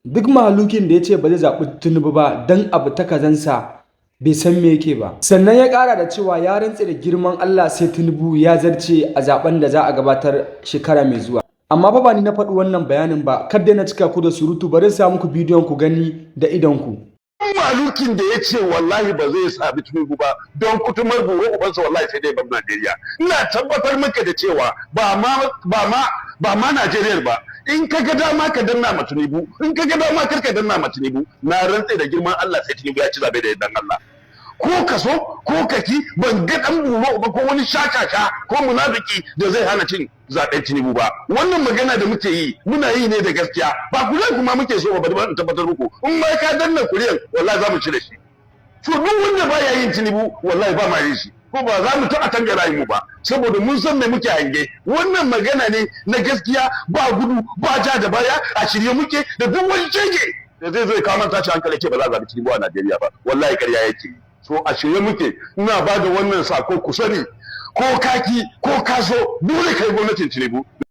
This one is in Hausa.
Duk mahalukin da ya ce ba zai zaɓi Tinubu ba don abu ta kazansa, bai san me yake ba. Sannan ya ƙara da cewa ya rantse da girman Allah sai Tinubu ya zarce a zaben da za a gabatar shekara mai zuwa. Amma fa ba ni na faɗi wannan bayanin ba, kar dai na cika ku da surutu, bari in sa muku bidiyon ku gani da idonku. Malukin da ya ce wallahi ba zai sami Tinubu ba don kutumar buro ubansa, wallahi sai dai bar Najeriya. Ina tabbatar maka da cewa ba ma Najeriya ba, in ka ga dama ka danna ma Tinubu, in ka ga dama kar ka danna ma Tinubu, na rantse da girman Allah sai Tinubu ya ci zabe da yardan Allah. Ko ka so ko ka ki, ban ga dan buro ba ko wani shakaka ko munafiki da zai hana cin zaben Tinubu ba. Wannan magana da muke yi, muna yi ne da gaskiya, ba kuriyan kuma muke so ba. Bari in tabbatar muku, in ma ka danna kuriyan, wallahi za mu cire shi. To, duk wanda baya yin Tinubu, wallahi ba ma yin shi, ko ba za mu taɓa canja rayuwar mu ba, saboda mun san me muke hange. Wannan magana ne na gaskiya, ba gudu ba ja da baya. A shirye muke da duk wani shege da zai zo ya kawo mana tashi hankali ce ba za a zaɓi Tinubu a Najeriya ba, wallahi ƙarya yake yi. So a shirye muke. Ina ba da wannan sako, ku sani, ko kaki ko kaso, dole kai gwamnatin Tinubu.